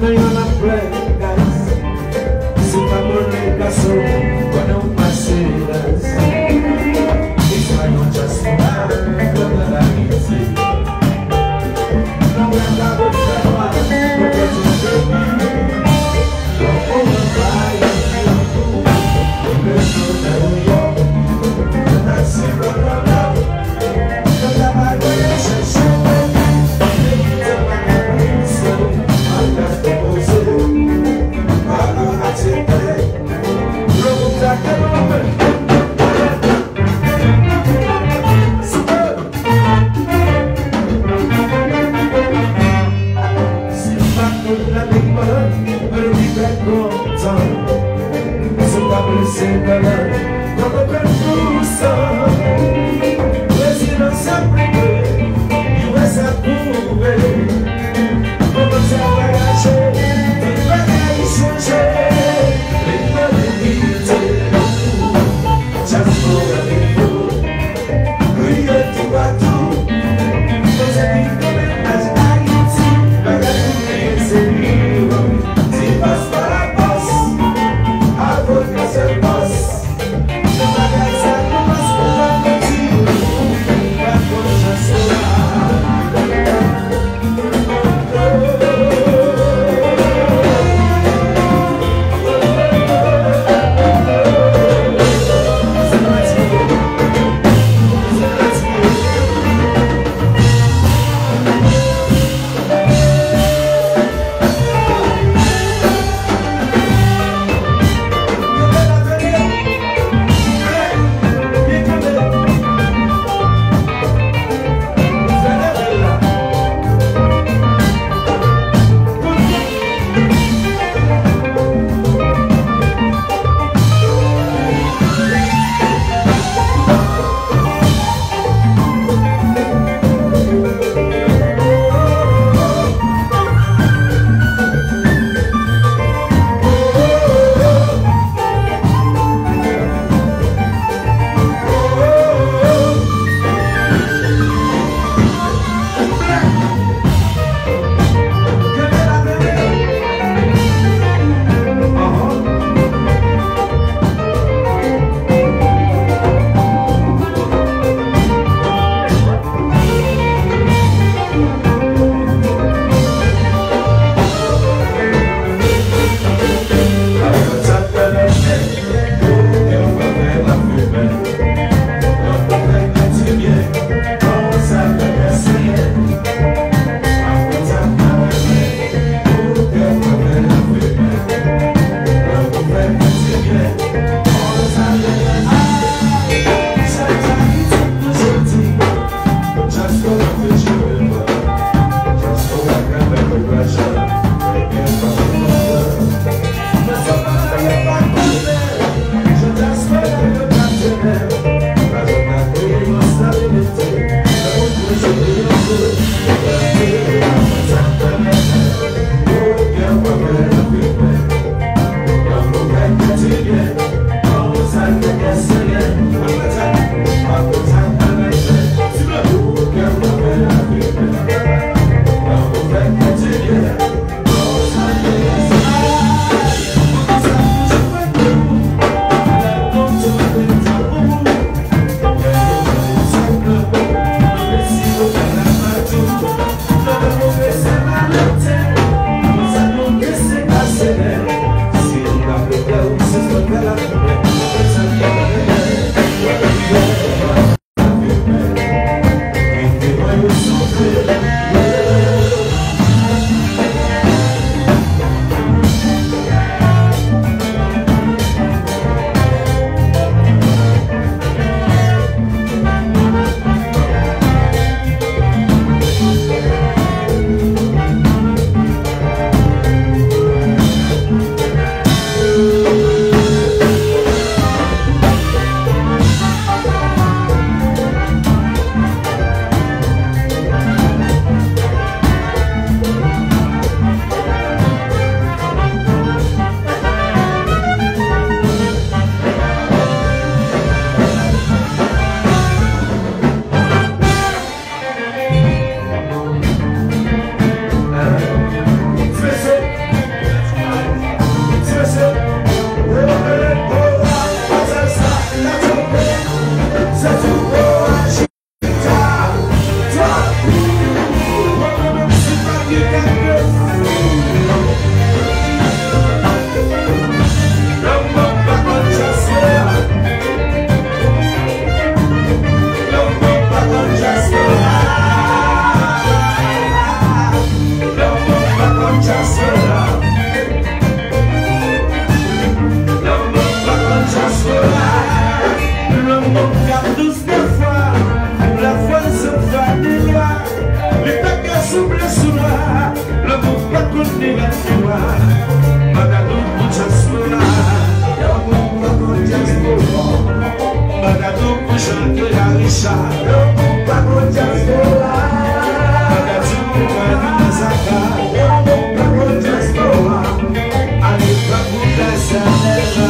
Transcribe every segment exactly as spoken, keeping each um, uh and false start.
Nan yon lòt flè, guys. Se pa move gason, pandan w pase raz. Istwa yon dyaspora, pandan Ayiti. Nan bra kawotch fè nwa, nou pèdi peyi. Lòt moun nan bay yon kou, nou bezwen nan yon yòk. Nan taksi, pandan lòt. Sou pa blese balan, kòm okenn pou san. Prezidan sa prive, U S A pwouve. Kòman sa vwayaje, tout bagay chanje. Lè nou mete dyaspora defo. Kriye toupatou. Kote ki konn mennaj Ayiti, bagay pou kriye serye. Divòs pa lapòs, avoka sèl bòs. Nan bagay sa, nou pa sou pa manti. Pa konn jan se la. Bagado pou dyaspora. Bagado pou Jean Claude Richard. Bagado pou Kadi Mazaka. Ale pa pou Kazanèva.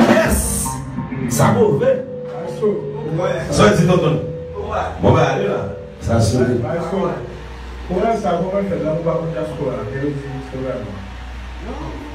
Yes! Sa move. Sa w di, tonton? Bon, ben, ale la. Sa sou. Maestro, kouran sa, kòman l fèt la, nou pa konn dyaspora, men yo di se vrèman. Non,